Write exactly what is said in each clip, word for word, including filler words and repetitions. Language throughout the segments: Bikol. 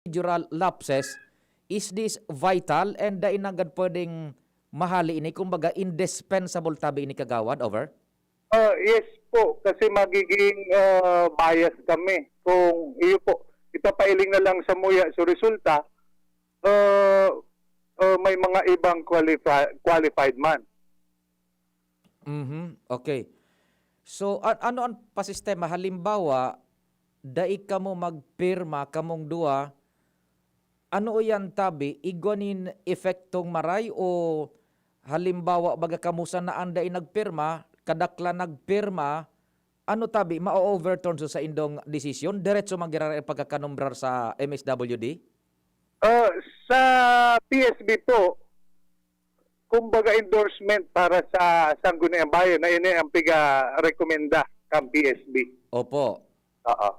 procedural lapses, is this vital and dai nanggad pwedeng mahali ini, kumbaga indispensable tabi ini, Kagawad? Over. Ah, yes po, kasi magiging ah, bias kami. Kung iyo po, ipapailing na lang sa muya. So resulta, ah, ah, may mga ibang qualifi- qualified man. Mhm. Okay. So, a- ano ang pasistema? Halimbawa, dai kamo magpirma, kamong duwa, ano yan tabi? Igwa nin epektong maray o halimbawa, baga kamo sana an dai nagpirma, kadaklan nagpirma, ano tabi, ma-overturn sa saindong desisyon? Diretso man giraray ang pagkakanombrar sa M S W D? Ah, sa P S B po, kumbaga endorsement para sa Sangguniang Bayan na ini ang piga-rekomenda kan P S B. Opo. Oo.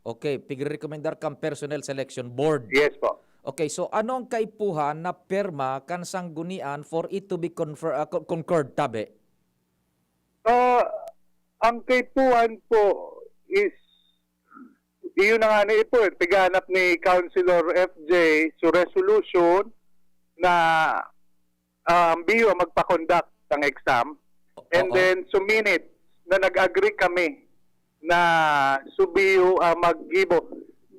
Okay, pigrekomendar kang Personnel Selection Board. Yes po. Okay, so ano ang kaipuhan na pirma kan sanggunian for it to be confer, ah, con- concurred, tabi? Ah, ang kaipuhan po is, iyon na nga ni Ipo, eh, piganap ni Councilor F J, so resolution na ah, ang B U ang magpa-conduct ng exam. And Oo. Then, suminit na nag-agree kami na so B U ang maggibo.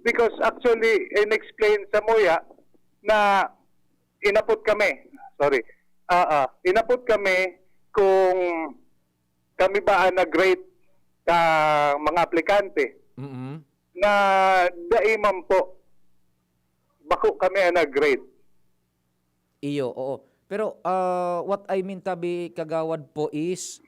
Because actually, in-explain sa muya na inapot kami. Sorry. Ah, ah, inapot kami kung kami ba ang nag-rate sa mga aplikante Mm-mm. na dai man po. Bako kami ang nag-rate. Iyo, oo. Pero ah, what I mean tabi, Kagawad, po is,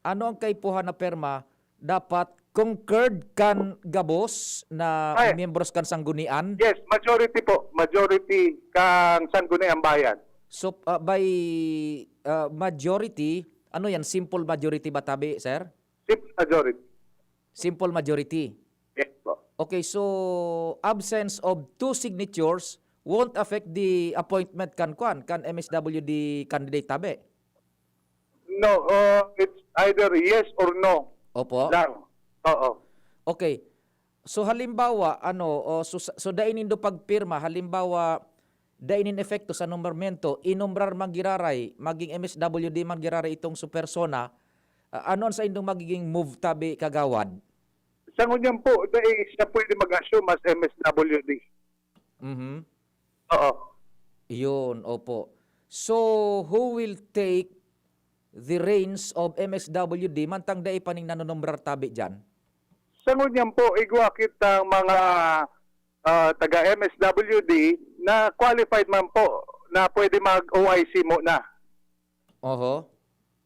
ano ang kaipuhan na perma dapat concurred kan gabos na Ay. miyembros kan sanggunian? Yes, majority po. Majority kang Sangguniang Bayan. So ah, by ah, majority, ano yan? Simple majority ba tabi, sir? Simple majority. Simple majority. Yes po. Okay, so absence of two signatures won't affect the appointment kan kwan, kan M S W D candidate tabi? No, uh, it's either yes or no Opo. lang. Oo. Okay. So halimbawa, ano, o, so, so dai nindo pagpirma, halimbawa, dai nin epekto sa nombramiento, inombrar man giraray, maging M S W D man giraray itong su persona, ah, ano ang saindong magiging move tabi, Kagawad? Sa ngunyan po, dai siya pwede mag-assume as M S W D. Mhm. Oo. Yun, opo. So, who will take the reins of M S W D mantang dai pa ning nanonombrar tabi diyan? Sa ngunyan po, igwa kitang mga ah, taga M S W D na qualified man po na pwede mag-O I C muna. Oho.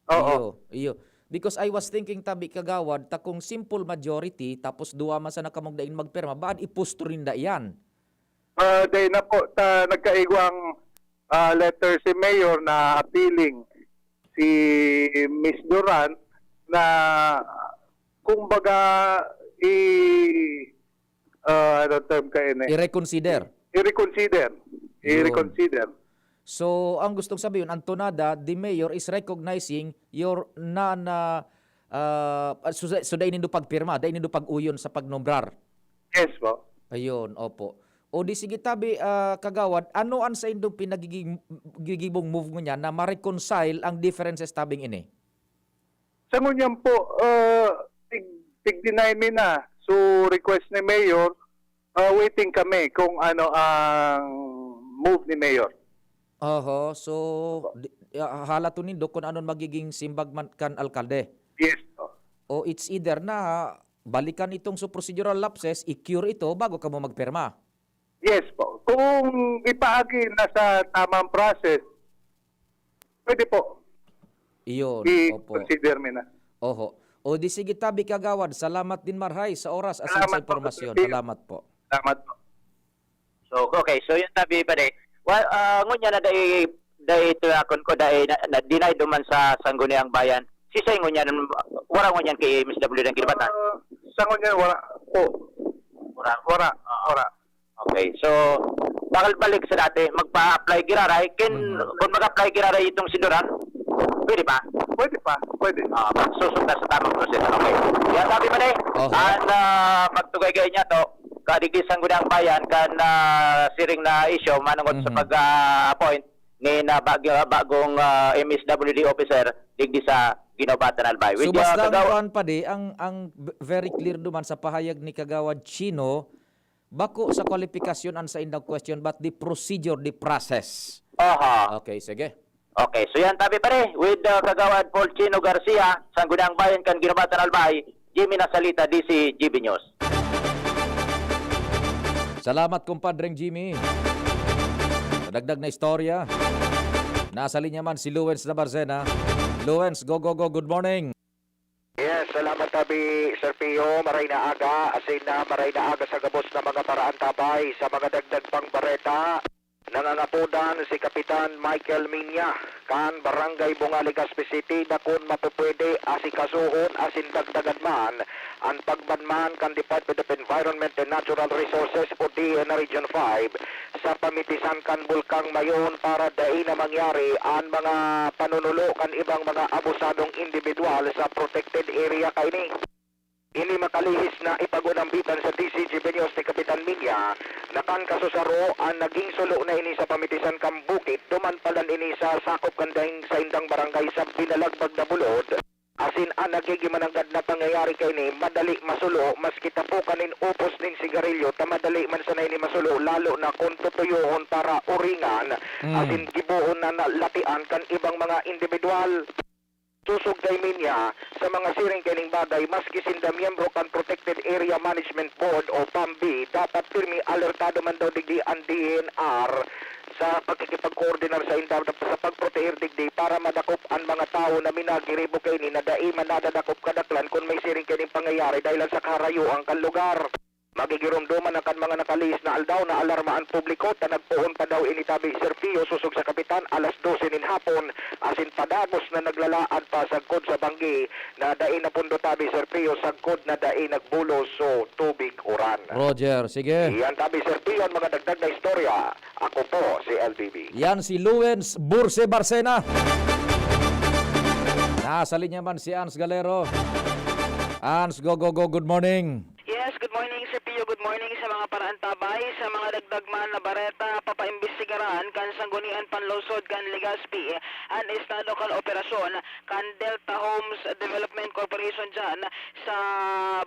Oo. Iyo, iyo. Because I was thinking tabi, Kagawad, ta kung simple majority tapos duwa man sana kamong daing magpirma, baan ipusto ninda iyan? Ah, dahil na po, ta, nagkaigwang ah, letter si Mayor na appealing si Miss Duran na kumbaga i ah, ano term ka ini? I-reconsider. I-reconsider. Yun. I-reconsider. So, ang gustong sabihin, ang tonada, the mayor is recognizing your non, ah, ah, so, so dai nindo pagpirma, dai nindo pag-uyon sa pagnombrar. Yes po. Ayun, opo. O di sige tabi, ah, Kagawad, ano ang saindong pinagiging gigibong move ngunyan na ma-reconcile ang differences tabing ini? Sa ngunyan po, ah, tig, tig-deny mi na. So, request ni Mayor, ah, waiting kami kung ano ang move ni Mayor. Oho, so di, ah, halaton nindo kung anon magiging simbag man kan alkalde. Yes po. O it's either na balikan itong su procedural lapses, i-cure ito bago kamo magpirma. Yes po. Kung ipaagi na sa tamang process, pwede po. Iyon, opo. I-consider mi na. Oho. O di sige tabi, Kagawad, salamat din marhay sa oras asin sa Salamat po, impormasyon. Sir. Salamat po. Salamat po. So, okay. So, yun tabi pa day. Well, ah, ngunya na day, day tuyakon ko, day na, na, denied duman sa Sangguniang Bayan. Si Say ngunya, wala ngunya kay M S W ng Kiribati? Ah, sa ngunyan, wala po. Wala. Wala. Ah, Wala. Okay. So, bakal balik sa dati, magpa-apply giraray. Kin, Mhm. kung mag-apply giraray itong si Duran, pwede pa? Pwede pa. Pwede. Ah, magsusunod sa tamang proseso. Okay. Kaya sabi mo na eh, Oho. ang ah, magtugay-gay niya to, Sa digdi sa Sangguniang Bayan kan, ah, siring na isyu manungod sa Mhm. pag, ah, appoint ni na bag-, bagong, ah, M S W D officer digdi sa Guinobatan, Albay. So, With, ah, basta ang kagawa- kuwan pa di, ang, ang v-, very clear duman sa pahayag ni Kagawad Chino, bako sa kwalipikasyon an saindang question, but the procedure, the process. Aha. Okay, sige. Okay, so yan tabi pare, with, ah, Kagawad Paul Chino Garcia, Sangguniang Bayan kan Guinobatan, Albay, Jimmy Nasalita, D C G B News. Salamat, kumpadreng Jimmy. Sa dagdag na istorya, nasa linya man si Luwens Nabarcena. Luwens, go, go, go, good morning. Yes, salamat tabi, Sir Pio. Maray na aga, asin na maray na aga sa gabos na mga paraantabay. Sa mga dagdag pang bareta, nangangapodan si Kapitan Michael Minya kan Barangay Bunga, Legazpi City, na kun mapupwede, asikasuhon asin dagdagan man an pagbanman kan Department of Environment and Natural Resources o D E N Region five sa pamitisan kan Bulkang Mayon para dai na mangyari an mga panunulo kan ibang mga abusadong indibidwal sa protected area kaini. Ini makalihis na ipag-unambitan sa D C G B News ni Kapitan Minya na kan kasusaro an naging sulo na ini sa pamitisan kan bukid, duman pa lang ini sa sakop kan daing saindang barangay sa Binalagbag na Bulod. Asin an nagigin mananggad na pangyayari kaini madali masulo maski tapokan nin upos nin sigarilyo ta madali man sana ini masulo, lalo na kun tutuyohon para uringan, Mm. asin gibohon na nalatian kan ibang mga indibidwal. Sosog kay Minya, sa mga siring kaining bagay, maski sinda miyembro kan Protected Area Management Board o PAMB, dapat pirmi alertado man daw digdi an D E N R sa pakikipagkoordinar sainda sa pagproteher digdi para madakop an mga tawo na minagiribo kaini na dai man nadadakop kadaklan kun may siring kaining pangyayari dahilan sa kaharayoan kan lugar. Magigiromdoman na kan mga nakalihis na aldaw na alarma an publiko ta nagpoon pa daw ini tabi, Sir Pio, sosog sa kapitan, alas dose nin hapon, asin padagos na naglalaad pa sagkod sa banggi na dai napundo tabi, Sir Pio, sagkod na dai nagbulos so tubig uran. Roger, sige. Iyan tabi, Sir Pio, an mga dagdag na istorya. Ako po si L B B. Yan si Luwens Burse Barcena. Nasa linya man si Ans Galero. Ans, go, go, go. Good morning. Yes, good morning, Sir Pio. Good morning sa mga paraantabay. Sa mga dagdag man na bareta, papaimbestigaran kan Sanggunian Panlungsod kan Legazpi an estado kan operasyon kan Delta Homes Development Corporation dyan sa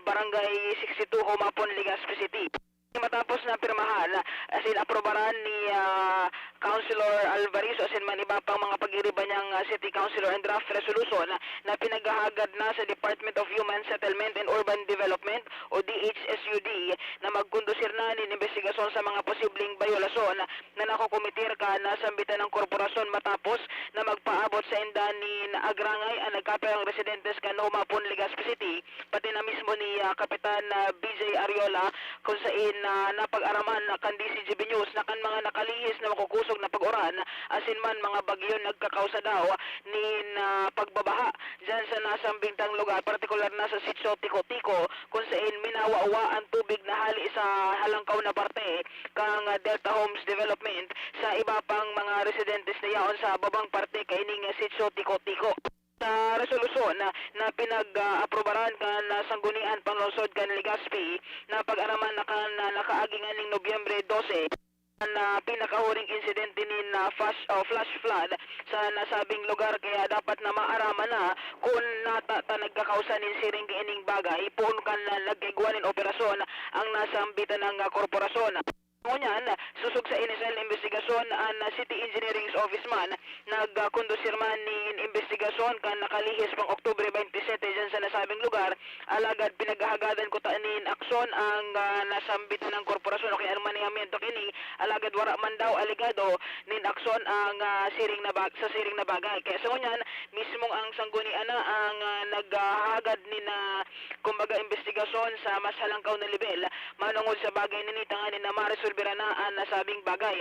Barangay sixty-two, Humapon, Legazpi City. Matapos na pirmahan, asin aprobaran ni, ah, Councilor Alvarizo asin man iba pang mga pagiriba niyang, ah, City Councilor and draft resolution na pinaghahagad na sa Department of Human Settlement and Urban Development o D H S U D na magkondusir na nin imbestigasyon sa mga posibleng bayolasyon na nakokometer kan nasambitan na korporasyon matapos na magpaabot sainda nin agrangay an nagkapirang residentes kan Humapon, Legazpi City, pati na mismo ni, ah, Kapitan, ah, B J Ariola, kun sain, ah, napag-araman na kan D C G B News na kan mga nakalihis na makukosog na pag-uran, asin man mga bagyo nagkakausa daw nin, ah, pagbabaha diyan sa nasambitang lugar, partikular na sa Sitio Tiko-Tiko, kun sain minawa-wa an tubig na hali sa halangkaw na parte kan, ah, Delta Homes Development sa iba pang mga residentes na yaon sa babang parte kaining, ah, Sitio Tiko-Tiko. Sa resolusyon na, na pinag-, ah, aprobaran kan, ah, Sanggunian Panlungsod kan Legazpi, napag-araman na kan, ah, nakaagi nganing Nobyembre dose, na pinakahuring insidente nin, ah, flash, o flash flood sa nasabing lugar, kaya dapat na maaraman na kun nata ta nagkakausa nin siring kaining bagay, poon kan, ah, nagkaigwa nin operasyon ang nasambitan na korporasyon. Ngunyan, sosog sa inisal na imbestigasyon, an City Engineering's Office man nagkondusir man nin imbestigasyon kan nakalihis pang Oktubre twenty-seven diyan sa nasabing lugar, alagad pinaghahagadan kuta nin aksyon ang, ah, nasambit na korporasyon o kaya manihamiento kini, alagad wara man daw alegado nin aksyon ang, ah, siring na bag-, sa siring na bagay. Kaya sa ngunyan, mismong ang sanggunian na ang, ah, naghahagad nin, ah, kumbaga, imbestigasyon sa mas halangkaw na lebel manongod sa bagay na ini tanganing na maresolbera na an nasabing bagay.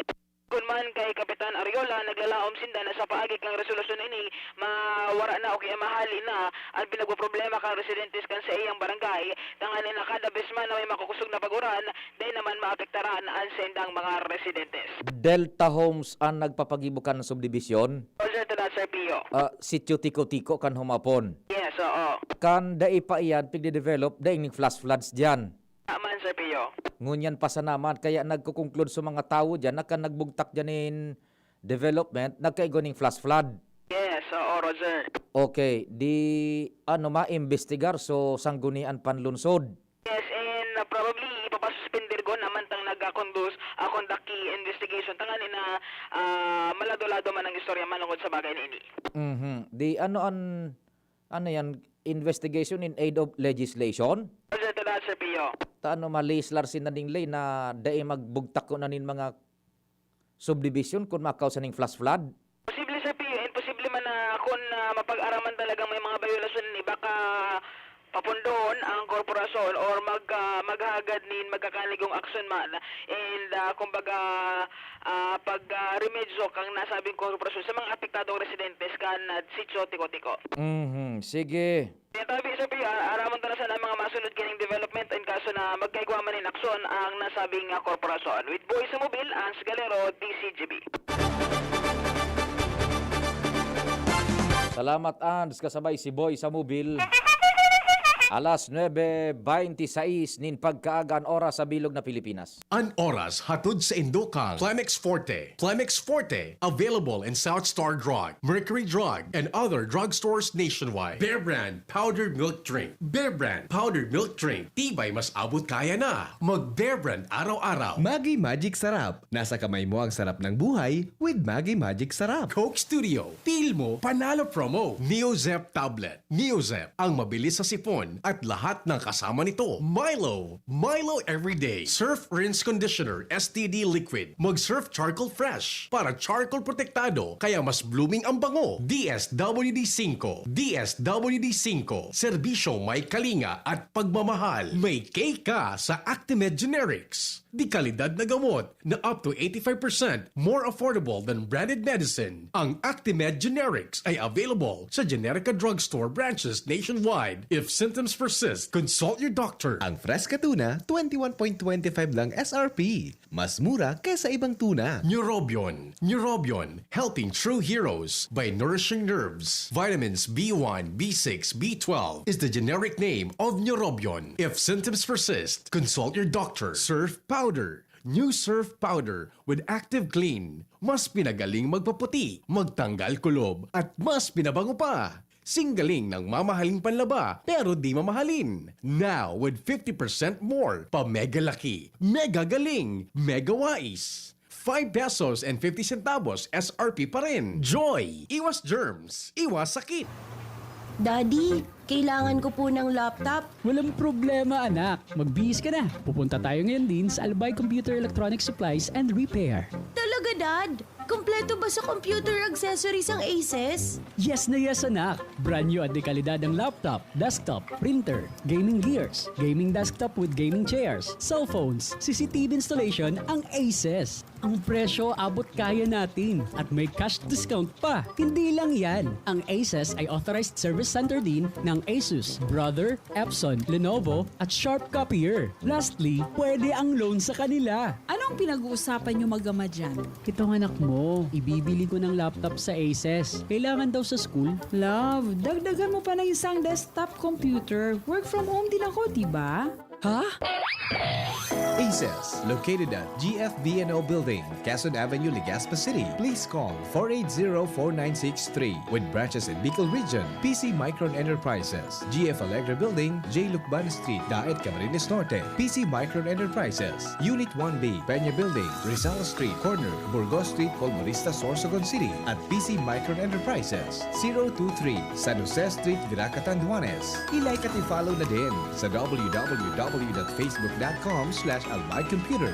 Kun man kay Kapitan Ariola, naglalaom sinda na sa paagi kan resolusyon ini, mawara na o kaya mahali na an pinagpoproblema kan residentes kan saiyang barangay, tanganing na kada bes man na may makukosog na pag-uran, dai naman maapektaran an saindang mga residentes. Delta Homes an nagpapagibo kan subdibisyon? Roger to that, Sir Pio. Ah, Sitio Tiko-Tiko kan Humapon. Yes, oo. Kan dai pa iyan pigde-develop, daing ning flash floods diyan. Tama, Sir Pio. Ngunyan pa sana man, kaya nagko-conclude sa mga tawo diyan, na kan nagbugtak diyan nin development, nagkaigwa ning flash flood. Yes, oo, Roger. Okay, di ano, maimbestigar so Sangguniang Panlunsod. Yes, and, ah, probably ipapasuspender ko naman tang nag-conduct, ah, conduct ki investigation tanganing na, ah, malado-lado man ang istorya manungod sa bagay na ini. Mhm. Di ano an, ano yan, investigation in aid of legislation? Roger to that, Sir Pio. Ta ano, malislar sinda ning ley na dai magbugtak ko na nin mga subdivision kun makausa ning flash flood? Posible, Sir Pio, and posible man na kun, ah, mapag-araman talagang may mga violasyon ini, baka papundoon ang korporasyon or mag, ah, maghagad nin magkakanigong aksyon man and, ah, kumbaga, ah, pag, ah, remedyo kang nasabing korporasyon sa mga apektadong residentes kan, ah, sitio Tiko-Tiko. Mhm, sige. Kaya tabi, Sir Pio, ah, aramon ta na sana ang mga masunod kining development in kaso na magkaigwa man nin aksyon ang nasabing, ah, korporasyon. With Boy sa Mobil, Ans Galero, D C G B. Salamat, Ans. Kasabay si Boy sa Mobil. Alas nuebe beintisais nin pagkaaga an oras sa bilog na Pilipinas. An oras hatod saindo kan Plemex Forte. Plemex Forte, available in South Star Drug, Mercury Drug, and other drugstores nationwide. Bear Brand Powdered Milk Drink. Bear Brand Powdered Milk Drink. Tibay mas abot kaya na. Mag Bear Brand araw-araw. Maggi Magic Sarap. Nasa kamay mo ang sarap ng buhay with Maggi Magic Sarap. Coke Studio. Feel mo, panalo promo. Neozep Tablet. Neozep, ang mabilis sa sipon at lahat ng kasama nito. Milo. Milo Everyday. Surf Rinse Conditioner, S T D Liquid. Mag Surf Charcoal Fresh para charcoal protektado, kaya mas blooming ang bango. D S W D five. D S W D five. Serbisyo may kalinga at pagmamahal. May cake ka sa Actimed Generics. Dekalidad na gamot na up to eighty-five percent more affordable than branded medicine. Ang Actimed Generics ay available sa Generica Drugstore branches nationwide. If symptoms persist, consult your doctor. Ang Fresca Tuna, twenty-one point twenty-five lang S R P. Mas mura kaysa ibang tuna. Neurobion. Neurobion, helping true heroes by nourishing nerves. Vitamins B one, B six, B twelve is the generic name of Neurobion. If symptoms persist, consult your doctor. Surf Powder. New Surf Powder with Active Clean. Mas pinagaling magpaputi, magtanggal kulob, at mas pinabango pa. Singgaling ng mamahaling panlaba, pero di mamahalin. Now, with fifty percent more, pa mega laki, mega galing, mega wais. Five pesos and fifty centavos S R P pa rin. Joy! Iwas germs, iwas sakit! Daddy, kailangan ko po ng laptop. Walang problema, anak. Magbihis ka na. Pupunta tayo ngayon din sa Albay Computer Electronic Supplies and Repair. Talaga, Dad? Kompleto ba sa computer accessories ang Aces? Yes na yes, anak! Brand new at dekalidad ang laptop, desktop, printer, gaming gears, gaming desktop with gaming chairs, cellphones, C C T V installation ang Aces. Ang presyo abot kaya natin at may cash discount pa. Hindi lang yan, ang Aces ay authorized service center din ng Asus, Brother, Epson, Lenovo, at Sharp Copier. Lastly, pwede ang loan sa kanila. Anong pinag-uusapan niyo mag-ama dyan? Itong anak mo, ibibili ko ng laptop sa Aces. Kailangan daw sa school. Love, dagdagan mo pa ng isang desktop computer. Work from home din ako, di ba? Ha? Aces, located at G F B N O Building, Quezon Avenue, Legazpi City. Please call four eight zero, four nine six three. With branches in Bicol Region, P C Micron Enterprises, G F Alegre Building, J Lucban Street, Daet, Camarines Norte. P C Micron Enterprises, Unit one B, Peña Building, Rizal Street, corner Burgos Street, Colmonista, Sorsogon City, at P C Micron Enterprises, zero two three, San Jose Street, Virac, Catanduanes. I-like at i-follow na din sa w w w dot facebook dot com slash albay computer.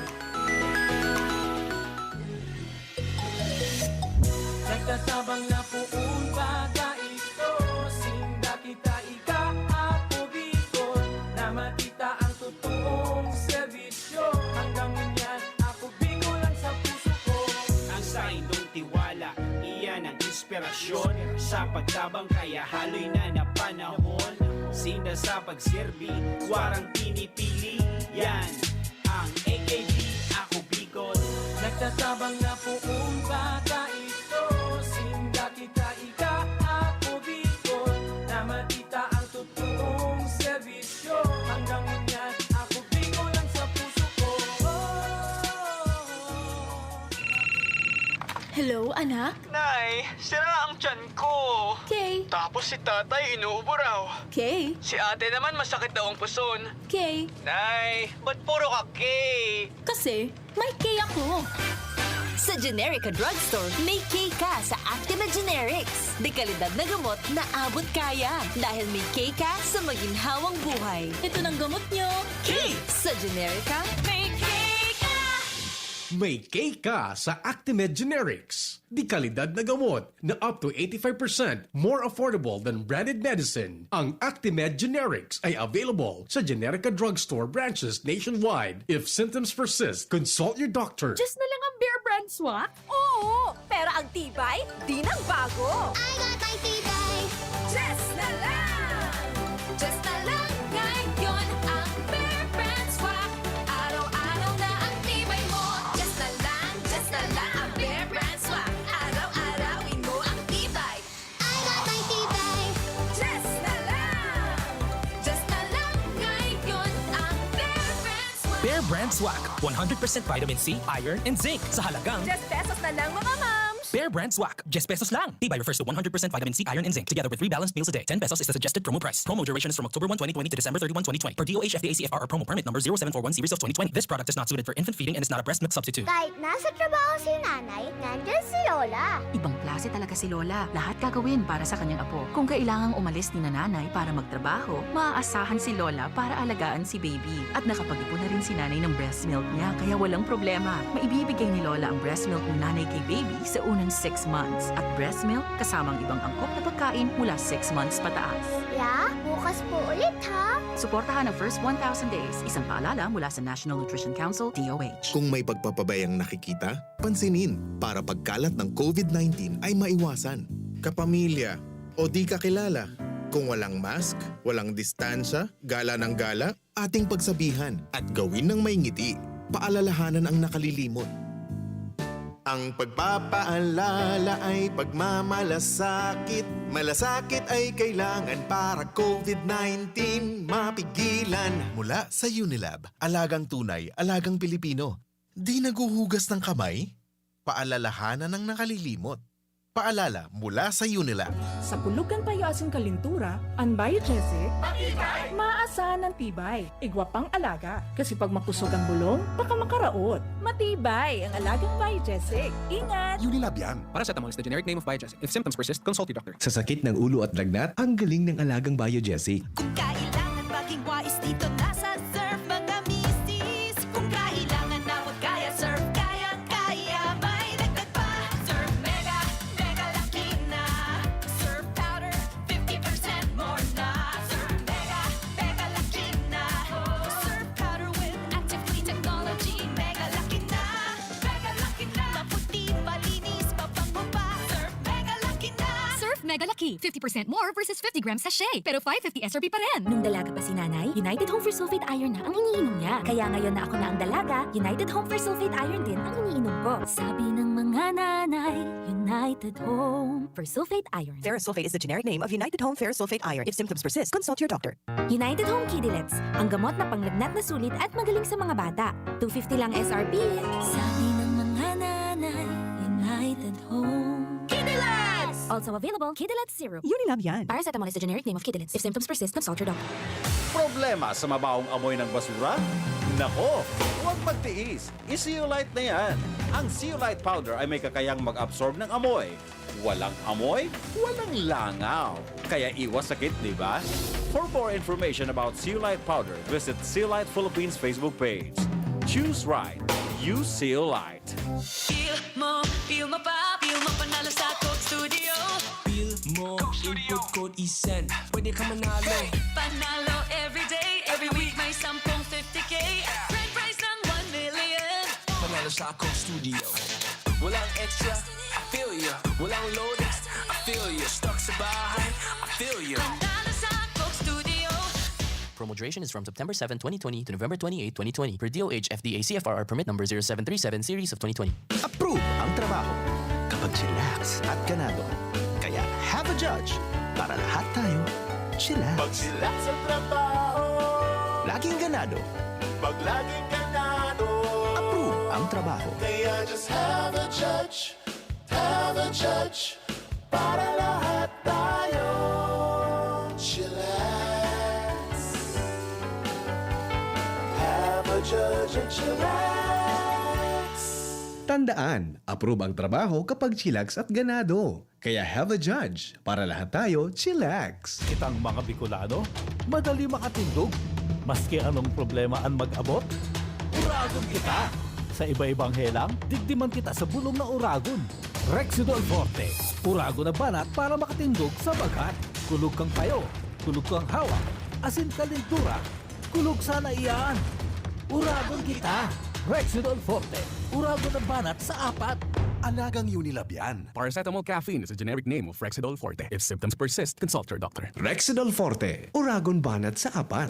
Nagtatabang na poon pa dai ito, sinda kita ika, ako Bicol, na makita ang totoong serbisyo. Hanggang ngunyan, ako Bicol ang sa puso ko. Ang saindong tiwala, iyan ang inspirasyon sa pagtabang, kaya haloy na na panahon. Sinda sa pagserbi, warang pinipili. Yan ang A K B, ako Bicol. Nagtatabang na poon pa dai ito, sinda kita ika, ako Bicol, na makita ang totoong serbisyo. Hanggang ngunyan, ako Bicol ang sa puso ko. Hello, anak? Nay, sira ang tiyan ko. Kay? Tapos si tatay inuubo raw. Kay? Si ate naman masakit daw ang puson. Kay? Nay, ba't puro ka K? Kasi may K ako. Sa Generica Drugstore, may K ka sa Actimed Generics. De kalidad na gamot na abot kaya. Dahil may K ka sa maginhawang buhay. Ito ng gamot nyo. K! Sa Generica, may K ka! May K ka sa Actimed Generics. De kalidad na gamot na up to eighty-five percent more affordable than branded medicine. Ang Actimed Generics ay available sa Generica Drugstore branches nationwide. If symptoms persist, consult your doctor. Just na lang ang Bear Brand Swak? Oo! Pero ang tibay, di nang bago! I got my tibay! Just na lang! Just na lang ngayon ang Bear Brand Swak! Araw-araw na ang tibay mo! Just na lang, just na lang ang Bear Brand Swak! Araw-arawin mo ang tibay! I got my tibay! Just na lang! Just na lang ngayon ang Bear Brand Swak! Bear Brand Swak, one hundred percent vitamin C, iron, and zinc sa halagang Just pesos na lang, mga moms! Bear Brand Swak, just pesos lang. Tibay refers to one hundred percent vitamin C, iron, and zinc, together with three balanced meals a day. Ten pesos is the suggested promo price. Promo duration is from October one, twenty twenty to December thirty-one, twenty twenty. Per D O H F D A C F R or promo permit number zero seven four one series of twenty twenty. This product is not suited for infant feeding and is not a breast milk substitute. Kahit nasa trabaho si nanay, nandyan si Lola. Ibang klase talaga si Lola. Lahat gagawin para sa kanyang apo. Kung kailangang umalis ni nanay para magtrabaho, maaasahan si Lola para alagaan si baby. At nakapag-ipon na rin si nanay ng breast milk niya, kaya walang problema. Maibibigay ni Lola ang breast milk ni nanay kay baby sa unang six months. At breast milk kasama ang ibang angkop na pagkain mula six months pataas. La, bukas po ulit ha! Suportahan ang first one thousand days. Isang paalala mula sa National Nutrition Council, D O H. Kung may pagpapabayang nakikita, pansinin para pagkalat ng COVID nineteen ay maiwasan. Kapamilya o di kakilala, kung walang mask, walang distansya, gala ng gala, ating pagsabihan at gawin ng may ngiti. Paalalahanan ang nakalilimot. Ang pagpapaalala ay pagmamalasakit. Malasakit ay kailangan para COVID nineteen mapigilan. Mula sa Unilab, alagang tunay, alagang Pilipino. Di naghuhugas ng kamay? Paalalahanan ang nakalilimot. Paalala mula sa Unilab. Sa pulog kan payo asin kalintura, an Biogesic, maasahan an tibay, igwa pang alaga. Kasi pag makusog ang bulong, baka makaraot. Matibay ang alagang Biogesic. Ingat! Unilab yan. Paracetamol is the generic name of Biogesic. If symptoms persist, consult your doctor. Sa sakit ng ulo at lagnat, ang galing ng alagang Biogesic. Kung kailangan maging wais dito, nasa Surf mga misis. Kung kailangan na huwag kaya, Surf kaya, kaya may dagdag pa. Surf Mega, Mega Laki na. Surf Powder, fifty percent more na. Surf Mega, Mega Laki na. Surf Powder with active clean technology, Mega Laki na. Mega Laki na. Maputi, malinis, mabango pa. Surf Mega Laki na. Surf Mega Laki, fifty percent more versus fifty grams sachet, pero five fifty S R P pa rin. Nung dalaga pa si nanay, United Home Fersulfate Iron na ang iniinom niya. Kaya ngayon na ako na ang dalaga, United Home Fersulfate Iron din ang iniinom ko. Sabi ng mga nanay, United Home Fersulfate Iron. Ferrosulfate is the generic name of United Home Ferrosulfate Iron. If symptoms persist, consult your doctor. United Home Kidilets, ang gamot na panglagnat na sulit at magaling sa mga bata. Two fifty lang S R P. Sabi ng mga nanay, United Home Kidilets! Also available, Kidilets Syrup. Unilab yan. Paracetamol is the generic name of Kidilets. If symptoms persist, consult your doctor. Problema sa mabahong amoy ng basura? Nako, huwag magtiis. I-Zeolite na yan. Ang Zeolite Powder ay may kakayang mag-absorb ng amoy. Walang amoy, walang langaw. Kaya iwas sakit, di ba? For more information about Zeolite Powder, visit Zeolite Philippines Facebook page. Choose right. Use Zeolite. Feel mo, feel mo pa, feel mo panalo sa Coke Studio. Feel mo, input code isend. Pwede ka manalo. Panalo everyday, every week may sampung fifty K. Grand prize ng one million. Panalo sa Coke Studio. Walang extra, I feel ya. Walang load, I feel ya. Stuck sa bahay, I feel ya. Panalo sa Coke Studio. Promo duration is from September seven, twenty twenty to November twenty-eight, twenty twenty, per D O H F D A C F R R permit number zero seven three seven series of twenty twenty. Approve ang trabaho kapag chillax at ganado. Kaya have a judge para lahat tayo chillax. Pag chillax sa trabaho, Laging ganado. Pag laging ganado, Approve ang trabaho. Kaya just have a judge. Judge, para lahat tayo. Chillax. Have a judge and chillax. Tandaan, approve ang trabaho kapag chillax at ganado. Kaya have a judge. Para lahat tayo, chillax. Kitang mga Bicolano, madali makatindog. Maski anong problema an mag-abot, uragon kita. Sa iba-ibang helang, digdi man kita sa bulong na uragon. Rexidol Forte, uragon na banat para makatindog sa bagat. Kulog kang payo, kulog kang hawak, asin kalintura. Kulog sana iyan. Uragon kita. Rexidol Forte, uragon na banat sa apat. Alagang Unilab yan. Paracetamol caffeine is a generic name of Rexidol Forte. If symptoms persist, consult your doctor. Rexidol Forte, uragon banat sa apat.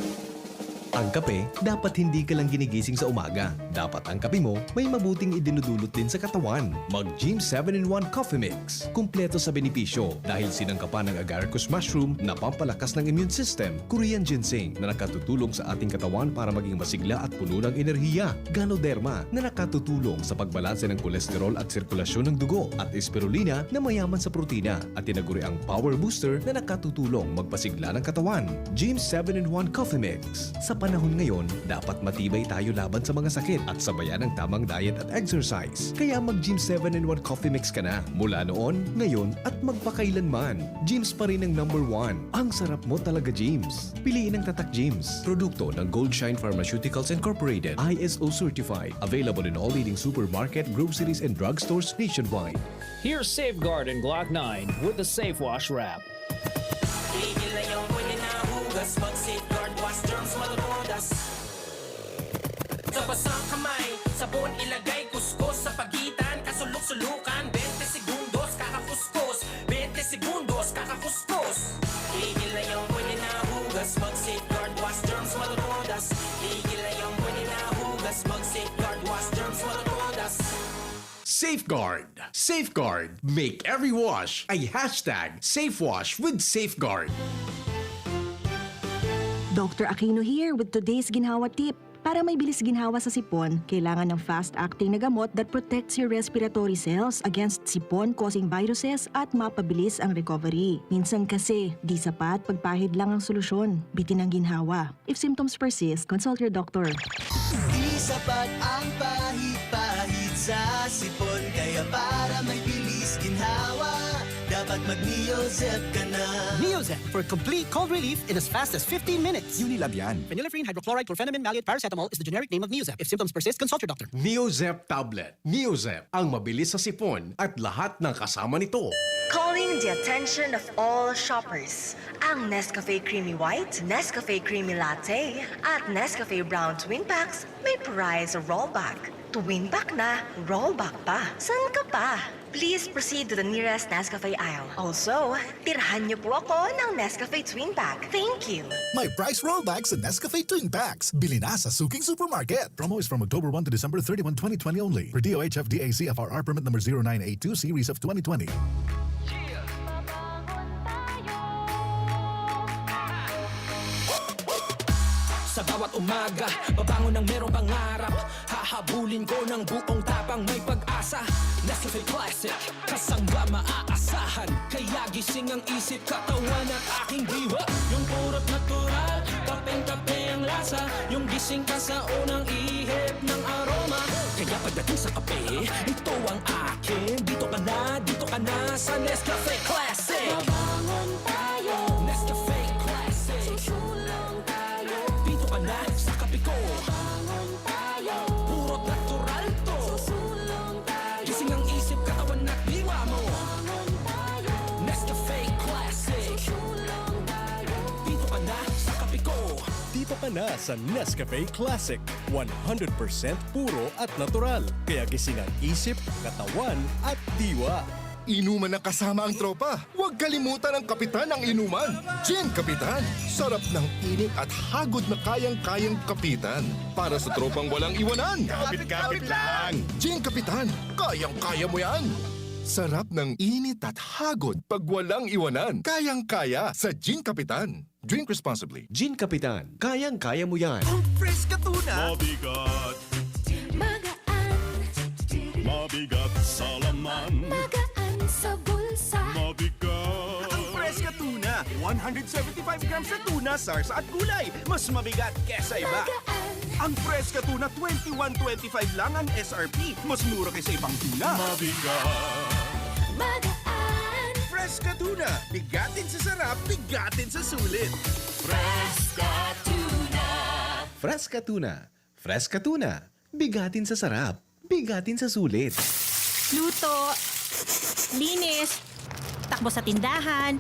Ang kape, dapat hindi ka lang ginigising sa umaga. Dapat ang kape mo may mabuting idinudulot din sa katawan. Mag Gym seven in one Coffee Mix. Kumpleto sa benepisyo dahil sinangkapan ng agaricus mushroom na pampalakas ng immune system, Korean ginseng na nakatutulong sa ating katawan para maging masigla at puno ng enerhiya, Ganoderma na nakatutulong sa pagbalanse ng kolesterol at sirkulasyon ng dugo, at Spirulina na mayaman sa protina at tinaguriang power booster na nakatutulong magpasigla ng katawan. Gym seven in one Coffee Mix. Sa panahon ngayon, dapat matibay tayo laban sa mga sakit at sabayan ng tamang diet at exercise. Kaya mag Gym seven in one Coffee Mix ka na. Mula noon, ngayon, at magpakailanman. Gym's pa rin ang number one. Ang sarap mo talaga, Gym's. Piliin ang Tatak Gym's. Produkto ng Goldshine Pharmaceuticals Incorporated. I S O certified. Available in all leading supermarket, groceries, and drugstores nationwide. Here's Safeguard and Glock nine with the Safe Wash Wrap. Tigil na yung pwede na hugas. Mag-Safeguard, wash germs, matutudas. Sa basang kamay, sabon ilagay, kuskus sa pagitan, kasulok-sulukan, twenty segundos, kakakuskus, twenty segundos, kakakuskus. Tigil na yung pwede na hugas. Mag-Safeguard, wash germs, matutudas. Tigil na yung pwede na hugas. Mag-Safeguard, wash germs, matutudas. Safeguard. Safeguard. Make every wash a hashtag safe wash with Safeguard. Doctor Aquino here with today's ginhawa tip. Para may bilis ginhawa sa sipon, kailangan ng fast-acting na gamot that protects your respiratory cells against sipon-causing viruses at mapabilis ang recovery. Minsan kasi, di sapat pagpahid lang ang solusyon. Bitin ang ginhawa. If symptoms persist, consult your doctor. Di sapat ang pahid-pahid sa sipon, kaya para may bilis ginhawa, dapat mag-Neozep ka na. Neozep for complete cold relief in as fast as fifteen minutes. Unilab yan. Phenylephrine, hydrochloride, chlorphenamine maleate, paracetamol is the generic name of Neozep. If symptoms persist, consult your doctor. Neozep tablet. Neozep, ang mabilis sa sipon at lahat ng kasama nito. Calling the attention of all shoppers. Ang Nescafe Creamy White, Nescafe Creamy Latte, at Nescafe Brown Twin Packs may prize rollback. Twin pack na, rollback pa. San ka pa? Please proceed to the nearest Nescafe aisle. Also, tirhan niyo po ako ng Nescafe Twin Pack. Thank you! May price rollback sa Nescafe Twin Packs. Bili na sa suking supermarket. Promo is from October one to December thirty-one, twenty twenty only. Per D O H F D A C F R R permit number zero nine eight two series of twenty twenty. Sa bawat umaga, babangon ng merong pangarap. Hahabulin ko ng buong tapang, may pag-asa. Nescafe Classic, kasangga maaasahan. Kaya gising ang isip, katawan at aking diwa. Yung purot natural, kapeng-kape ang lasa. Yung gising ka sa unang ihip ng aroma. Kaya pagdating sa kape, ito ang akin. Dito ka na, dito ka na sa Nescafe Classic. Mabangon tayo. Nescafe Classic. Susulong tayo. Dito ka na sa kape ko. Mabangon tayo. Puro natural to. Susulong tayo. Gising ang isip, katawan at diwa mo. Mabangon tayo. Nescafe Classic. Susulong tayo. Dito ka na sa kape ko. Dito ka na sa Nescafe Classic. One hundred percent puro at natural. Kaya gising ang isip, katawan at diwa. Inuman na kasama ang tropa. Huwag kalimutan ang kapitan ng inuman. Gin Kapitan. Sarap ng init at hagod na kayang-kayang kapitan. Para sa tropang walang iwanan. Kapit-kapit lang. Gin Kapitan. Kayang-kaya mo yan. Sarap ng init at hagod pag walang iwanan. Kayang-kaya sa Gin Kapitan. Drink responsibly. Gin Kapitan, kayang-kaya mo yan. Fresh ka tuna. Mabigat. Magaan. Mabigat sa laman. Magaan. Sa bulsa. Mabigat. Ang Fresca Tuna, one hundred seventy-five grams na tuna, sarsa at gulay. Mas mabigat kesa iba. Magaan. Ang Fresca Tuna twenty-one twenty-five lang ang S R P. Mas mura kaysa ibang tuna. Mabigat. Magaan. Fresca Tuna, bigatin sa sarap, bigatin sa sulit. Fresca Tuna. Fresca Tuna. Fresca Tuna. Bigatin sa sarap. Bigatin sa sulit. Luto. Linis. Takbo sa tindahan.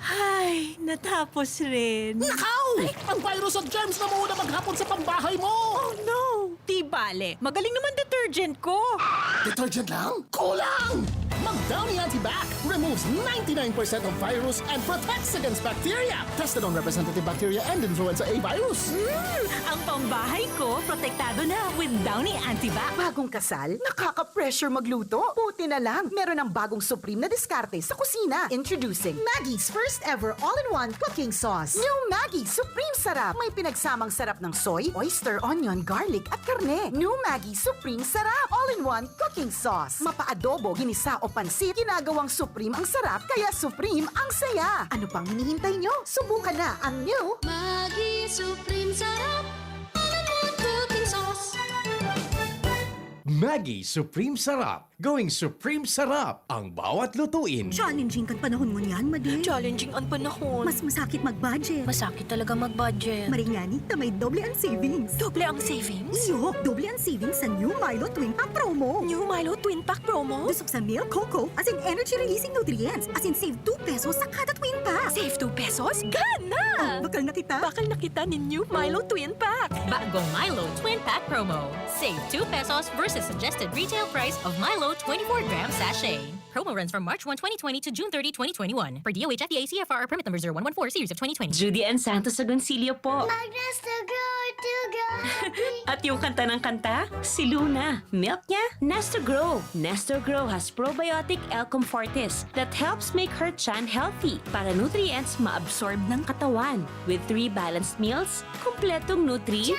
Ay, natapos rin. Nakaw! Ang virus at germs na muna maghapon sa pambahay mo! Oh no! Di bale, magaling naman detergent ko. Detergent lang? Kulang! Mag Downy Antibac removes ninety-nine percent of virus and protects against bacteria. Tested on representative bacteria and influenza A virus. Hmm, ang pambahay ko protektado na with Downy Antibac. Bagong kasal? Nakaka-pressure magluto? Buti na lang, meron ng bagong supreme na diskarte sa kusina. Introducing Maggi's first ever all-in-one cooking sauce. New Maggi Supreme Sarap. May pinagsamang sarap ng soy, oyster, onion, garlic, at karne. New Maggi Supreme Sarap. All-in-one cooking sauce. Mapa-adobo, ginisa o pansit, ginagawang supreme ang sarap, kaya supreme ang saya. Ano pang hinihintay nyo? Subukan na ang new Maggi Supreme Sarap. All-in-one cooking sauce. Maggi Supreme Sarap. Going Supreme Sarap ang bawat lutuin. Challenging kan panahon ngunyan, Madi. Challenging ang panahon. Mas masakit mag-budget. Masakit talaga mag-budget. Maringani ta may doble ang savings. Doble ang savings? Iyo, doble ang savings sa New Milo Twin Pack Promo. New Milo Twin Pack Promo? Busog sa milk, cocoa, as in energy-releasing nutrients, as in save two pesos sa kada Twin Pack. Save two pesos? Gana! Bakal na kita. Bakal na kita nin New Milo Twin Pack. Bagong Milo Twin Pack Promo. Save two pesos versus suggested retail price of Milo twenty-four gram sachet. Promo runs from March one, twenty twenty to June thirty, twenty twenty-one. Per D O H F D A C F R permit number zero one one four series of twenty twenty. Judy Ann Santos Agoncillo po. Mag-Nestagro to go happy. At yung kanta ng kanta, si Luna. Milk niya, Nestagro. Nestagro has probiotic L-Comfortis that helps make her tiyan healthy para nutrients ma-absorb ng katawan. With three balanced meals, kompletong nutri.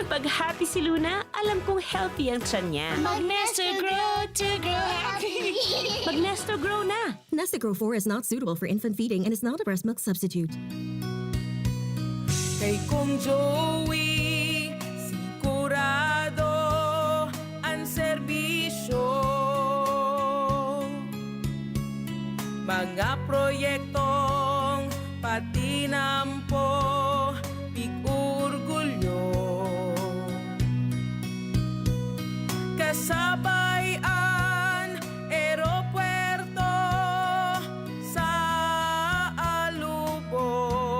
Pag happy si Luna, alam kong healthy ang tiyan niya. Mag-Nestagro to go happy. Mag-Nestagro na! Nestagro four is not suitable for infant feeding and is not a breast milk substitute. Kay Kong Joey, sigurado an serbisyo. Mga proyektong patinampo, pig-orgulyo. Kasabay an eropuerto sa Alubon.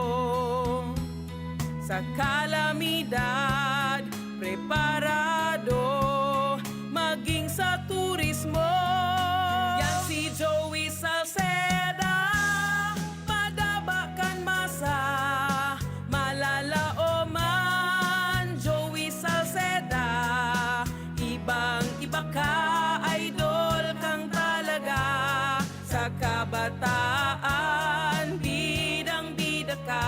Sa kalamidad, preparado maging sa turismo. Yan si Joey Salceda, padaba kan masa, malalaoman. Joey Salceda, ibang iba ka, idol kang talaga. Sa kabataan, bidang-bida ka.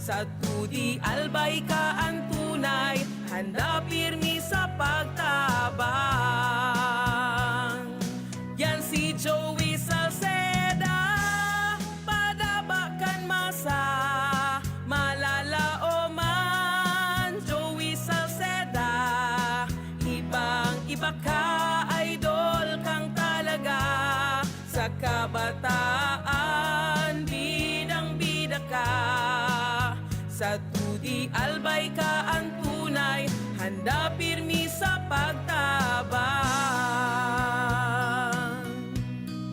Sa Tudi Albay ka an tunay, handa pirmi sa pagtabang. Yan si Joey Salceda, padaba kan masa, malalaoman. Joey Salceda, ibang-iba ka, idol kang talaga. Sa kabataan, bidang-bida ka. Sa Tudi Albay ka an tunay, handa pirmi sa pagtabang.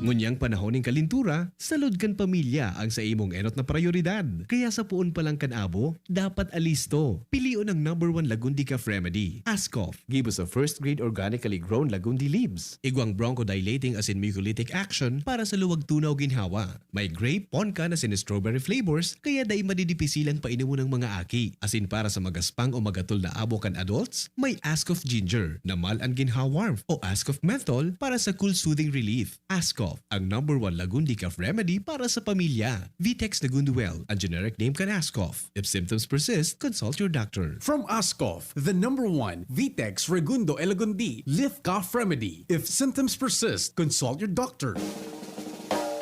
Ngunyan panahon nin kalintura, salud kan pamilya ang sa imong enot na prayoridad. Kaya sa poon pa lang kan abo, dapat alisto. Pilion ang number one Lagundi Cough Remedy, Ascough. Give us a first grade organically grown Lagundi leaves. Igwang bronchodilating asin mucolytic action para sa luwag tunaw ginhawa. May grape, ponkan asin strawberry flavors, kaya dai madidipisilang painomon ang mga aki. Asin para sa magaspang o magatol na abo kan adults, may Ascough Ginger na mild an ginhawa warmth o Ascough Menthol para sa cool soothing relief. Ascough. Ascough, ang number one Lagundi cough remedy para sa pamilya. Vitex Lagunduel, ang generic name kan Ascough. If symptoms persist, consult your doctor. From Ascough, the number one, Vitex Regundo Elagundi, Lift Cough Remedy. If symptoms persist, consult your doctor.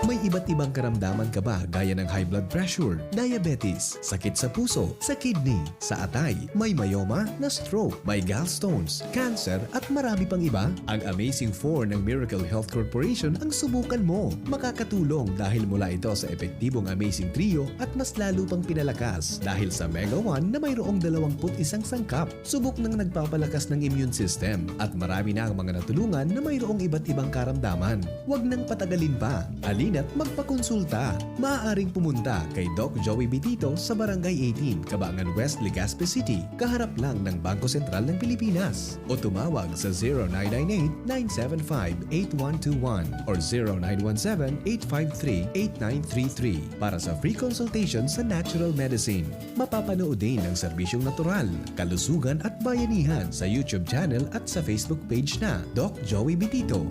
May iba't ibang karamdaman ka ba, gaya ng high blood pressure, diabetes, sakit sa puso, sa kidney, sa atay, may myoma, na-stroke, may gallstones, cancer, at marami pang iba? Ang Amazing Four ng Miracle Health Corporation ang subukan mo. Makakatulong dahil mula ito sa epektibong Amazing Trio at mas lalo pang pinalakas dahil sa Mega One na mayroong dalawampu't isang sangkap. Subok ng nagpapalakas ng immune system at marami na ang mga natulungan na mayroong iba't ibang karamdaman. Huwag nang patagalin pa. Halina't magpakonsulta. Maaaring pumunta kay Doc Joey Bitito sa Barangay eighteen, Cabangan West, Legazpi City, kaharap lang ng Bangko Sentral ng Pilipinas. O tumawag sa zero nine nine eight, nine seven five, eight one two one or zero nine one seven, eight five three, eight nine three three para sa free consultation sa natural medicine. Mapapanood din ang serbisyong natural, kalusugan at bayanihan sa YouTube channel at sa Facebook page na Doc Joey Bitito.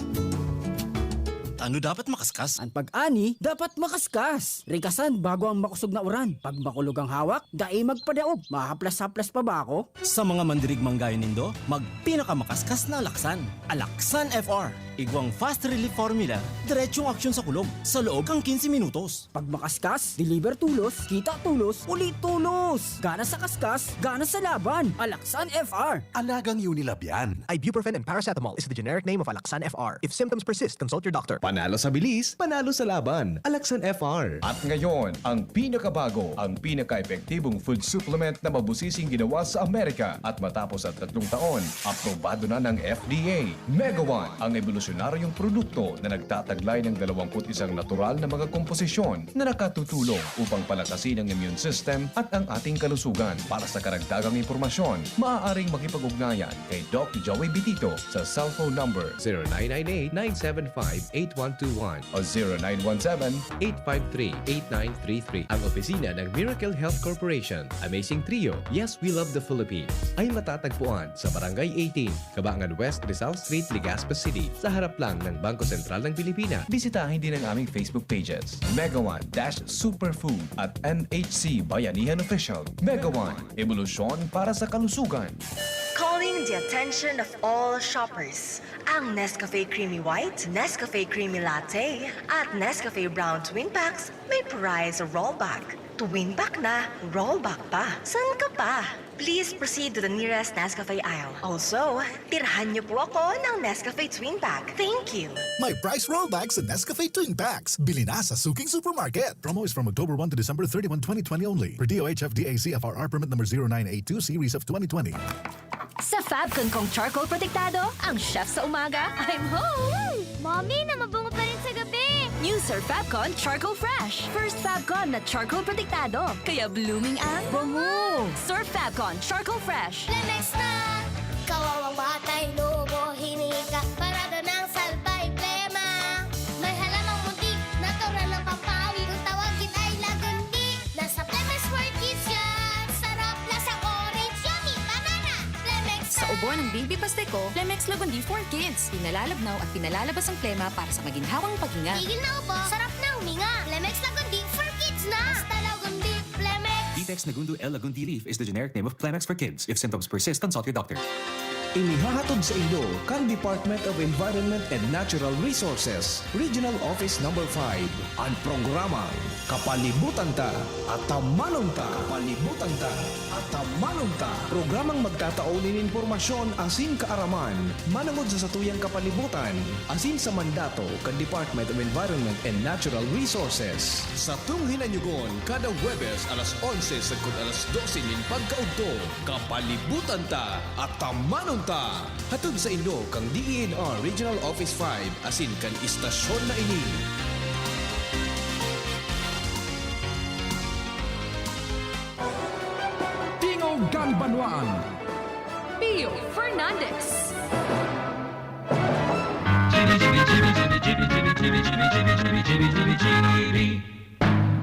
Ano dapat makaskas? An pag-ani dapat makaskas. Rigasan bago ang makosog na uran. Pag makulog ang hawak, dai magpadaog. Mahaplas-haplas pa ba ako? Sa mga mandirigmang gaya nindo, magpinakamakaskas na alaksan. Alaksan F R. Igwang fast relief formula, diretsong aksyon sa kulog, sa loob kan quince minutos. Pag makaskas, deliver tolos, kita tolos, uli tolos! Gana sa kaskas, gana sa laban! Alaksan F R! Alagang Unilab yan. Ibuprofen and paracetamol is the generic name of Alaxan F R. If symptoms persist, consult your doctor. Panalo sa bilis, panalo sa laban. Alaxan F R. At ngayon, ang pinakabago, ang pinaka-epektibong food supplement na mabusising ginawa sa Amerika at matapos ang tatlong taon, aprobado na ng F D A. Mega One, ang ebolusyonaryong produkto na nagtataglay ng dalawampu't isang natural na mga komposisyon na nakatutulong upang palakasin ang immune system at ang ating kalusugan. Para sa karagdagang impormasyon, maaaring makipag-ugnayan kay Doc Joey Bitito sa cellphone number zero nine nine eight, nine seven five, eight one two one o zero nine one seven, eight five three, eight nine three three. Ang opisina ng Miracle Health Corporation, Amazing Trio, Yes, We Love the Philippines, ay matatagpuan sa Barangay eighteen, Cabangan West, Rizal Street, Legazpi City, sa harap lang ng Bangko Sentral ng Pilipinas. Bisitahin din ang aming Facebook pages, Mega One dash Superfood at M H C Bayanihan Official. Mega One, ebolusyon para sa kalusugan. Calling the attention of all shoppers. Ang Nescafe Creamy White, Nescafe Creamy Latte, at Nescafe Brown Twin Packs may prize rollback. Twin pack na, rollback pa. San ka pa? Please proceed to the nearest Nescafe aisle. Also, tirhan niyo po ako ng Nescafe Twin Pack. Thank you. May price rollback sa Nescafe Twin Packs. Bili na sa suking supermarket. Promo is from October one to December thirty-one, twenty twenty only. Per D O H F D A C F R R permit number zero nine eight two series of twenty twenty. Sa Fabcon kong charcoal protektado, ang chef sa umaga, I'm home! Mommy, na mabungo pa rin sa gabi! New Surfabcon Charcoal Fresh. First Fabcon na charcoal protektado. Kaya blooming ang bango. Surfabcon Charcoal Fresh. Lemex na! Kawawang batay, lobo, hiningi ka, parada ng salbay, plema. May halamang muntik, natural na pampawi. Kung tawagin ay lagundi, nasa Lemex for Kids yan. Sarap, lasang orange, yummy, banana. Lemex Sa na! Ubo ng Baby Pasteco, Lemex Lagundi for Kids. Pinalalabnaw at pinalalabas ang plema para sa maginhawang paghinga. Tigil na ubo, sarap na huminga. Lemex Lagundi for Kids na! Basta Lagundi, Lemex! Vitex Nagundo L Lagundi Leaf is the generic name of Clemex for Kids. If symptoms persist, consult your doctor. Inihahatod sa inyo kan Department of Environment and Natural Resources, Regional Office Number five, an programang Kapalibutan Ta, Atamanon Ta. Kapalibutan Ta, Atamanon Ta. Programang magtatao nin impormasyon asin kaaraman manongod sa satuyang kapalibutan asin sa mandato kan Department of Environment and Natural Resources. Satong hinanyugon kada Huwebes alas onse sagkod alas dose nin pagkaudto. Kapalibutan Ta, Atamanon Ta. Hatod sa inyo kan D E N R Regional Office five asin kan istasyon na ini. Tingog kan Banwaan. Pio Fernandez.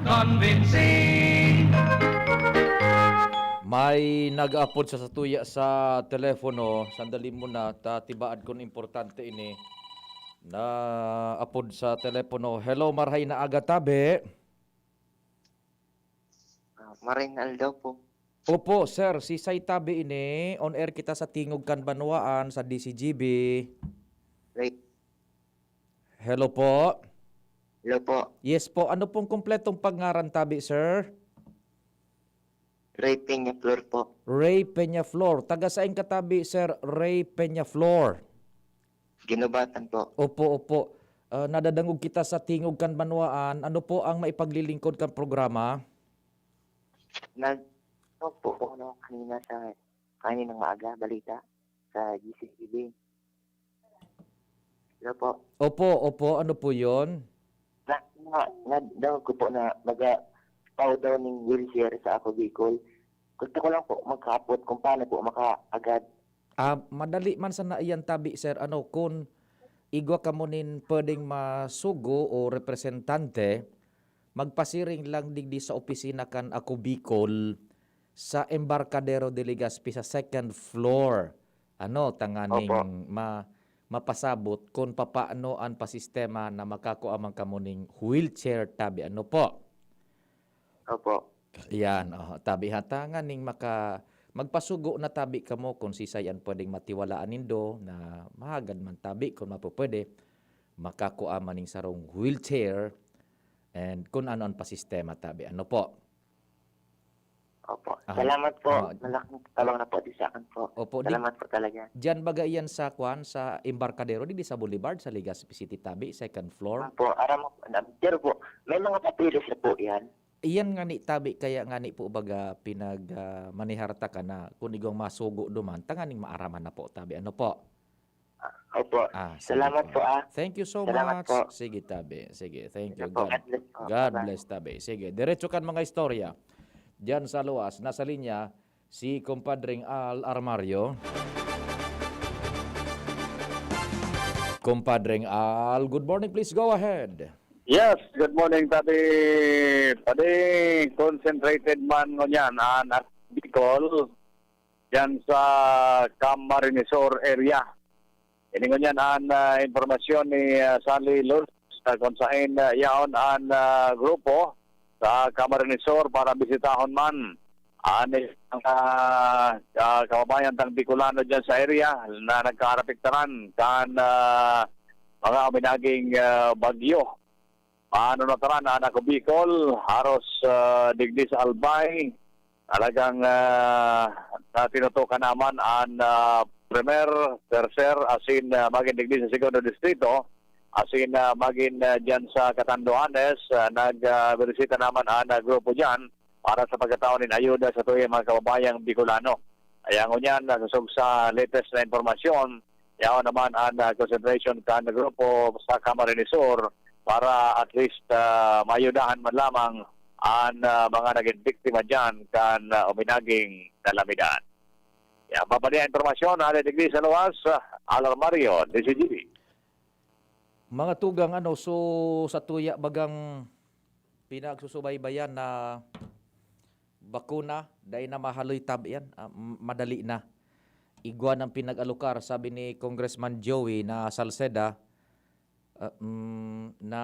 Convincing. May nag-aapod sa satuya sa telepono. Sandali muna, ta tibaad kun importante ini. Naapod sa telepono. Hello, marhay na aga, tabi. Ah, maray na aldaw po. Opo, sir. Si Say Tabi ini. On air kita sa Tingog kan Banwaan, sa D C G B. Right. Hello po. Hello po. Yes po. Ano pong kumpletong pangaran, tabi, sir? Ray Peñaflor po. Ray Peñaflor. Taga sain ka, tabi, Sir Ray Peñaflor? Guinobatan po. Opo, opo. Ah, nadadangog kita sa Tingog kan Banwaan. Ano po ang maipaglilingkod kan programa? Nag-, ano po, ano, kanina sa, kaninang maaga, balita sa G C T V. Hello po. Opo, opo. Ano po yon? Na, na, na, daw ko po na maga-, tao daw ning wheelchair sa Ako Bicol. Gusto ko lang po magkapot kung paano po makaagad. Ah, madali man sana iyan, tabi, sir. Ano, kung igwa kamo nin pwedeng masugo o representante, magpasiring lang digdi sa opisina kan Ako Bicol sa Embarcadero de Legazpi sa second floor. Ano, tanganing Opo. ma-, mapasabot kung papaano an pasistema na makakua man kamo ning wheelchair, tabi. Ano po? Opo. Yan, oh, tabi ha, tanganing maka-, magpasugo na tabi kamo kung sisay an pwedeng matiwalaan nindo na mahagad man tabi kung mapupwede, makakua man ning sarong wheelchair and kung ano an pasistema tabi. Ano po? Opo. Ah, Salamat po. ah, Malaking tabang na po di sa akin po. Opo, di Salamat po talaga. Diyan baga iyan sa kwan, sa Embarcadero, di, di sa Boulevard, sa Legazpi City, tabi, second floor? Opo, aram mo po, na-, pero po, may mga papeles na po yan. Iyan nga ni tabi, kaya nga ni po baga pinag, ah, manihar ta ka na kung igwang masugo duman, tanganing maaraman na po, tabi. Ano po? Ah, opo. Ah, sige Salamat po. po, ah. Thank you so Salamat much. po. Sige, tabi. Sige, thank Sige you. po. God, God bless po. God Bye-bye. bless, tabi. Sige, diretso kan mga istorya. Diyan sa luwas, nasa linya si Compadreng Al Armario. Compadreng Al, good morning. Please go ahead. Yes, good morning, Tabi. Tabi, concentrated man ngunyan an Bicol, dyan sa Camarinesor area. Ini ngunyan an, ah, impormasyon ni, ah, Sally Lourdes, ah, kung sain, ah, yaon an, ah, grupo sa Camarinesor para bisitahon man an isang, ah, ah, kababayan tang Bicolano dyan sa area na nagkaarapiktaran kan, ah, mga uminaging, ah, bagyo. Maano na taran na Ako Bicol, haros, ah, digdi sa Albay, talagang, ah, na tinutukan naman an, ah, primer, tercer, asin, ah, magin digdi sa segundo distrito, asin, ah, magin, ah, diyan sa Catanduanes, ah, nag, ah, binisita naman an, ah, grupo diyan para sa pagkatao nin ayuda sa tuyang mga kababayang Bicolano. Kaya ngunyan, nasosog sa latest na impormasyon, yaon naman an, ah, concentration kan grupo sa Camarines Sur para at least, ah, maayudahan man lamang an, ah, mga naging biktima diyan kan, ah, uminaging kalamidad. Yan, papadia impormasyon, hali digdi sa luwas, ah, Alarmario, D C G B. Mga tugang, ano, so, sa tuya bagang pinagsusubaybayan na bakuna, dai na mahaloy tab yan, ah, m-, madali na. Igwa ng pinag-alokar, sabi ni Congressman Joey na Salceda, ah, mm, na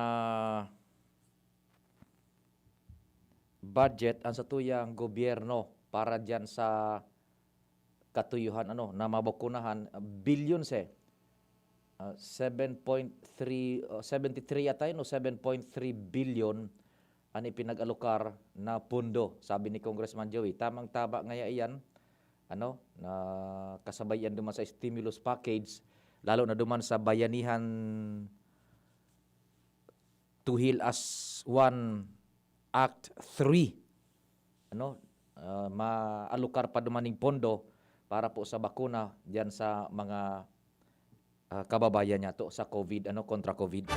budget ang satuyang gobyerno para diyan sa katuyuhan, ano, na mabakunahan, ah, billions eh. Ah, seven point three, ah, seventy-three yata yun o seven point three billion an ipinag-alokar na pondo, sabi ni Congressman Joey. Tamang-tama ngaya iyan, ano, na kasabay yan duman sa stimulus package, lalo na duman sa Bayanihan to Heal as One Act three. Ano, ah, maalokar pa duman ning pondo para po sa bakuna diyan sa mga, ah, kababayan niyato sa COVID, ano, kontra COVID.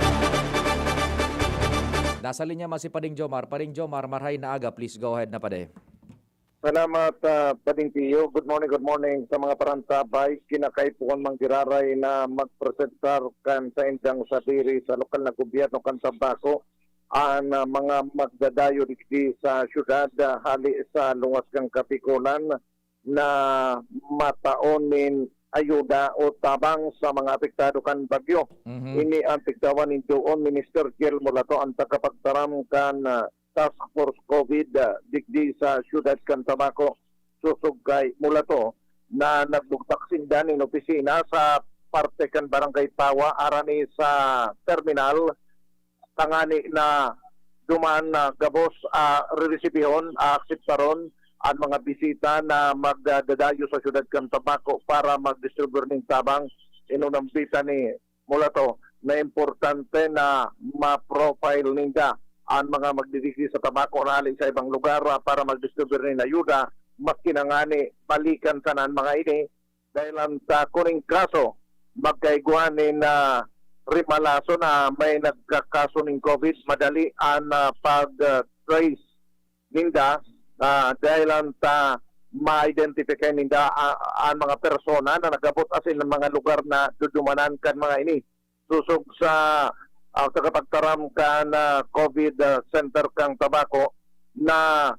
Nasa linya man si Pading Jomar. Pading Jomar, marhay na aga. Please go ahead na, Pade. Salamat, ah, Pading Tiyo. Good morning, good morning sa mga parantabay. Kinakaipuhan man giraray na magpresentar kan saindang sadiri sa lokal na gobyerno kan Tabaco an, ah, mga magdadayo digdi sa syudad, ah, hali sa luwas kan Kabikolan na mataon nin ayuda o tabang sa mga apektado kan bagyo. Mhm. Ini ang tigtawan ni Doon Minister Gel Mulato, ang tagapagtaram kan, ah, Task Force COVID, ah, digdi sa siyudad kan Tabaco, susog kay Mulato, na nagbugtak sinda nin opisina sa parte kan Barangay Pawa, arani sa terminal, tangani na duman na gabos, ah, reresibihon, ah, akseptaron an mga bisita na magdadayo sa siyudad kan Tabaco para mag-distribute nin tabang. Inunambitan ni Mulato na importante na ma-profile ninda an mga magdidigdi sa Tabaco na hali sa ibang lugar, ah, para mag-distribute nin ayuda, maski na ngani balikan sana an mga ini, dahelan ta kun in kaso magkaigwa nin, ah, rimalaso na may nagkakaso nin COVID, madali an, ah, pag, ah, trace ninda, ah, dahelan ta ma-identify ninda, ah, an mga persona na nagabot asin an mga lugar na dudumanan kan mga ini. Susog sa, ah, tagapagtaram kan, ah, COVID, ah, center kan Tabaco na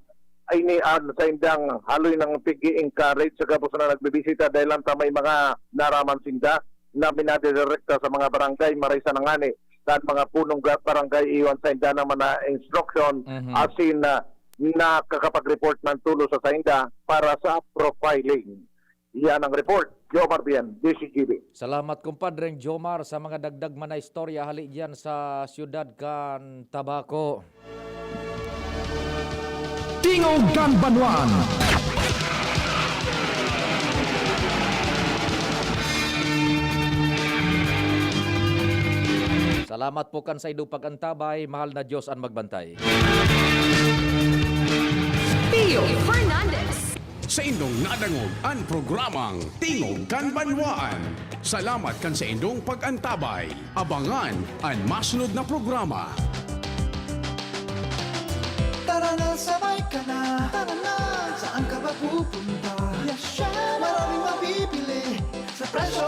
ini an saindang haloy nang pig-i-encourage sa gabos na nagbibisita dahelan ta may mga naraman sinda na minadidirekta sa mga barangay, maray sa nangani kan mga punong ga-, barangay iwan sainda naman na instruction Mhm. asin na nakakapag-report man tulos sa sainda para sa profiling. Iyan ang report. Jomar Bien, D C G B. Salamat, kumpadreng Jomar, sa mga dagdag man na istorya hali diyan sa siyudad kan Tabaco. Tingog kan Banwaan. Salamat po kan saindong pag-antabay. Mahal na Diyos an magbantay. Pio Fernandez. Saindong nadangog an programang Tingog kan Banwaan. Salamat kan saindong pag-antabay. Abangan an masunod na programa. Tara na, sabay ka na. Tara na. Saan ka ba pupunta? Maraming mabibili sa presyo